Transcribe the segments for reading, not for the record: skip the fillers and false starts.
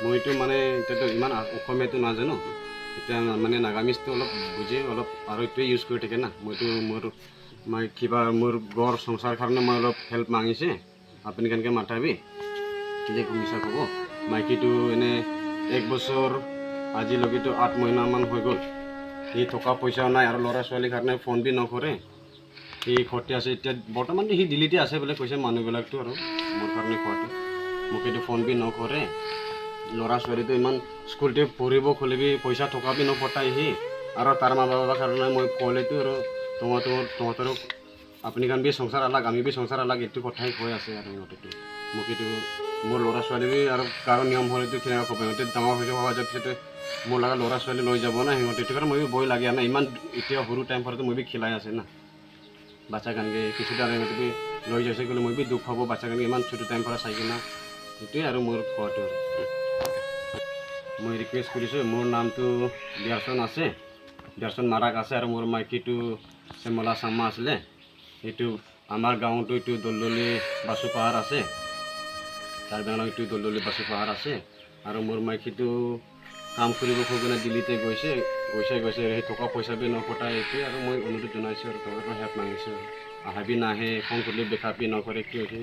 মইতো মানে এতিয়াতো ইমান অসমীয়াটো নাজানো, এতিয়া মানে নাগামিজটো অলপ বুজি অলপ আৰু এইটোৱে ইউজ কৰি থাকে না। মইতো মোৰ মই কিবা মোৰ ঘৰ সংসাৰ কাৰণে মই অলপ হেল্প মাগিছে, আপুনি কেনেকৈ মাতাবি কেলে মিছা ক'ব। মাইকীটো এনে এক বছৰ আজিলৈকেতো 8 মহিনামান হৈ গ'ল, সি টকা পইচাও নাই আৰু ল'ৰা ছোৱালীৰ কাৰণে ফোন বি নকৰে। সি ঘৰতে আছে এতিয়া বৰ্তমানতো, সি দিল্লীতে আছে বোলে কৈছে মানুহবিলাকতো, আৰু মোৰ কাৰণে খোৱাটো মোক এইটো ফোন বি নকৰে। ল'ৰা ছোৱালীটো ইমান স্কুলতে পঢ়িব খুলিবি পইচা টকা বি নপঠায় সি, আৰু তাৰ মা বাবাৰ কাৰণে মই ক'লেতো আৰু তহঁতৰো আপুনি কাৰণ বি সংসাৰ আলাগ, আমি বি সংসাৰ আলাগ, এইটো কথাই কৈ আছে। আৰু সিহঁতেতো মোক এইটো মোৰ ল'ৰা ছোৱালী বি আৰু কাৰো নিয়ম হ'লেতো কেনেকুৱা ক'ব, সিহঁতে ডাঙৰ হৈ যাব, হোৱাৰ পিছতে মোৰ লগা ল'ৰা ছোৱালী লৈ যাব না সিহঁতে, এইটো কাৰণে মই ভয় লাগে না। ইমান এতিয়া সৰু টাইম পৰাতো মই বি খেলাই আছে না বাচ্চা কানকে, কিছুটা সিহঁতে বি লৈ যাইছে গ'লে মই বি দুখ পাব বাচ্চা কানকে ইমান ছোটো টাইম পৰা চাই কিনা, সেইটোৱে আৰু মোৰ খোৱাটো। আৰু মই ৰিকুৱেষ্ট কৰিছোঁ, মোৰ নামটো দিয়াৰচন আছে, দিয়াৰচন মাৰাক আছে, আৰু মোৰ মাইকীটো শ্যামলা চাংমা আছিলে। এইটো আমাৰ গাঁৱতো এইটো দলদলি বাচু পাহাৰ আছে, কাৰ্বি আংলং এইটো দলদলি বাচু পাহাৰ আছে। আৰু মোৰ মাইকীটো কাম কৰিব গৈ কিনে দিল্লীতে গৈছে গৈছে গৈছে, সেই টকা পইচা বি নপঠায়, এইটোৱে আৰু মই অনুৰোধ জনাইছোঁ আৰু তহঁতৰ হেল্প মাগিছোঁ। আৰু আহাবি নাহে, ফোন কৰিলে বেখাপি নকৰে, কি হৈছে।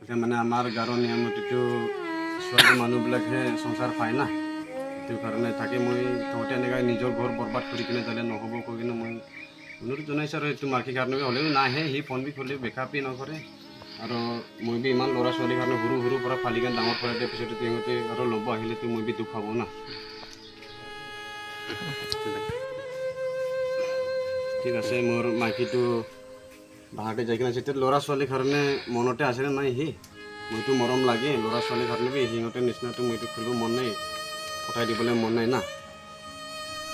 এতিয়া মানে আমাৰ গাঁৱৰ নিয়মতেতো ছোৱালী মানুহবিলাকহে সংসাৰ পায় না, সেইটো কাৰণে থাকে মই তহঁতে এনেকৈ নিজৰ ঘৰ বৰবাদ কৰি কিনে যালে নহ'ব কৈ কিনে মই অনুৰোধ জনাইছোঁ। আৰু সেইটো মাইকীৰ কাৰণে হ'লেও নাহে, সি ফোন বি কৰিলে বেকআপি নকৰে, আৰু মই বি ইমান ল'ৰা ছোৱালীৰ কাৰণে সৰু সৰুৰ পৰা ফালি কিনে ডাঙৰ কৰাই দিয়াৰ পিছতে সিহঁতে আৰু ল'ব আহিলেতো মই বি দুখ পাব না। ঠিক আছে, মোৰ মাইকীটো বাহিৰতে যাই কিনে যেতিয়া ল'ৰা ছোৱালীৰ কাৰণে মনতে আছেনে নাই সি, মইতো মৰম লাগে ল'ৰা ছোৱালীৰ কাৰণে বি সিহঁতে নিচিনাটো মইতো কৰিব মন নাই, পঠাই দিবলৈ মন নাই না।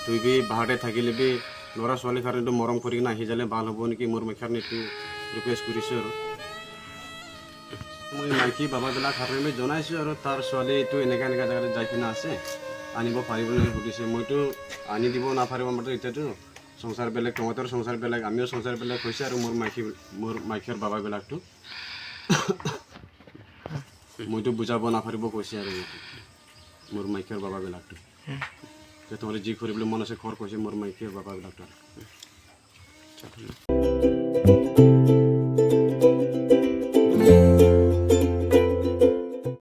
তুই বি বাহিৰতে থাকিলে বি ল'ৰা ছোৱালীৰ কাৰণেতো মৰম কৰি কিনে আহি যালে ভাল হ'ব নেকি, মোৰ মাইকীৰ কাৰণে এইটো ৰিকুৱেষ্ট কৰিছোঁ। আৰু মই মাইকী বাবাবিলাক কাৰণে জনাইছোঁ, আৰু তাৰ ছোৱালীটো এনেকুৱা এনেকুৱা জেগাত যাই কিনে আছে, আনিব পাৰিব নেকি সুধিছে। মইতো আনি দিব নাপাৰিব, মাত্ৰ এতিয়াতো সংসাৰ বেলেগ, তহঁতৰ সংসাৰ বেলেগ, আমিও সংসাৰ বেলেগ হৈছে। আৰু মোৰ মাইকী মোৰ মাইকীৰ বাবাবিলাকটো মইতো বুজাব নাপাৰিব কৈছে, আৰু মোৰ মাইকীৰ বাবাবিলাকটো যে তহঁতে যি কৰিবলৈ মন আছে ঘৰ কৈছে মোৰ মাইকীৰ বাবাবিলাকটো।